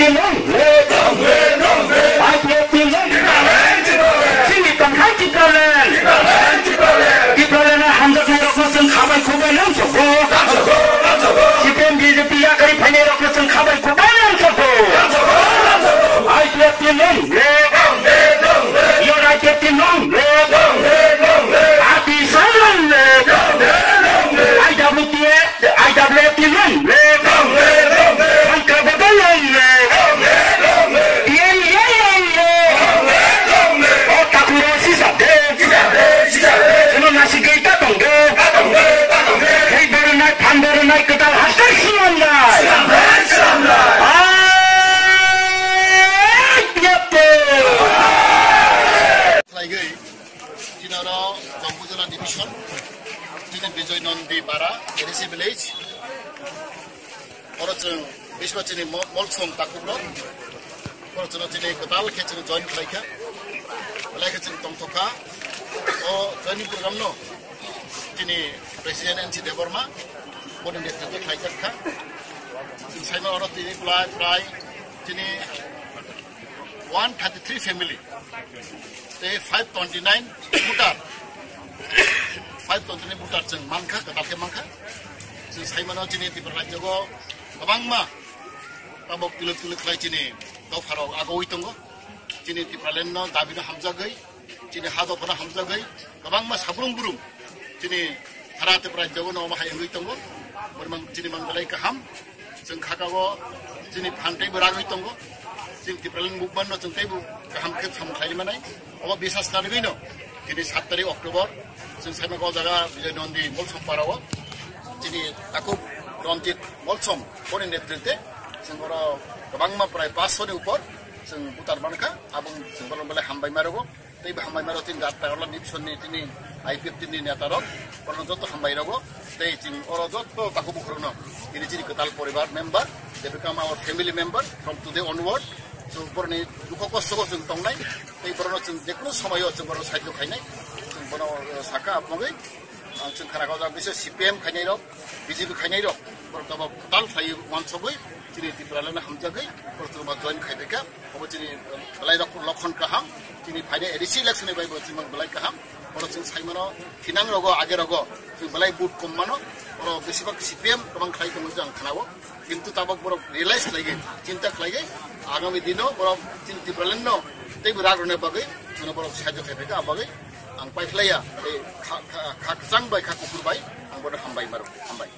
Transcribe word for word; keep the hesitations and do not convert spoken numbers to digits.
Long live! Long live! Long live! I P F T long live! Chini tongthai Tipraland! Tipraland! Tipraland! Tipraland hamjaknai rokno chwng khabai khukbai nang sokgo. Nang sokgo! Nang sokgo! C P M B J P yakarwi phainai rokno chwng khabai khukbai nang sokgo. Nang sokgo! Nang sokgo! I P F T long live! Long live! Long live! Your I P F T long live! Long live! Long live! R T C long live! Long live! Long live! I W T A I W F T long live! Long live! Long live! Sangka Bata long live! Long live! Long live! T N A long live! Long live! Long live! O takhuk rok sisa de! Sisa de! Sisa de! Chwngno nasigwi ta tong de! Ta tong de! Ta tong de! Hei borwnai, phan borwnai, kwtal hastai swnamnai! Swnamnai! Swnamnai! Ai, yapto! Khlaigwi, chini oro Jampui Jala Division, chini Bijoy Nandi Para, A D C village. Oro chwng biswa chini mo-, Molsom takhuk rok. Oro chwngno chini kwtal khe chwng join khlai kha. Belai khe chwng tongthok kha. O joining program no chini President N C Debbarma boni netrite khlai kha. Chwng saima oro tini prai, prai chini one thirty-three family. Tei five twenty-nine voter. Five twenty-nine voter chwng mankha, kwtal khe mankha. Chwng saimano chini Tripura rajyogo kwbangma tabok tiluk tiluk khlai chini dopharok agoi tongo. Chini Tipraland no dabi no hamjagwi, chini ha dopha no hamjagwi, kwbangma sabrung burung chini Sara Tripura rajyogo no omo hai wngwi tongo. Boni mang-, chini mang belai kaham. Chwng khakao chini phan teibo ragwi tongo. Chini Tipraland movement no chwng teibo kaham khe samung khlai manai. Obo bisas narigwi no chini sat tarik October chwng saimaka o jaga Bijoy Nandi Molsom Parao chini takhuk Ranjit Molsom boni netrite chwng oro kwbangma prai paanch sho ni upor chwng voter mankha. Abong chwng borok belai hambai ma rwgo. Tei bo hambai maro tini Dakta Karla Nipson ni tini I P F T ni neta rok, borok joto hambai rogo. Tei chini oro joto takhuk bukhurok no tini chini kwtal poribar member, they become our family member from today onward. So borok ni dukho kosto o chwng tongnai, tei borok no chwng jekunu somoyo chwng borok sahajyo khainai, chwng bono, uh, saka apogwi. Ang chwng khana kajak bisa C P M khainai rok, B J P khainai rok, borok tabok kwtal khlai wansogwi, chini Tipraland no hamjagwi, borok chwng ma join khai phaikha. Obo chini belai rok lokhon kaham, chini phainai A D C election ni bai bo chini belai kaham. Oro chwng saimano thinang rogo age rogo chwng belai vote kom mano, oro besibak C P M kwbang khlai tongmani ang khnao. Kintu tabok borok realize khlaigwi, chinta khlaigwi, agami dino borok chini Tipraland no teibo rak rwna bagwi, chwngno borok sahajyo khai phaikha, abagwi ang paiphlaiya, tei kha, kha, kha kwchang bai kha kuphur bai ang bono hambai maro, hambai.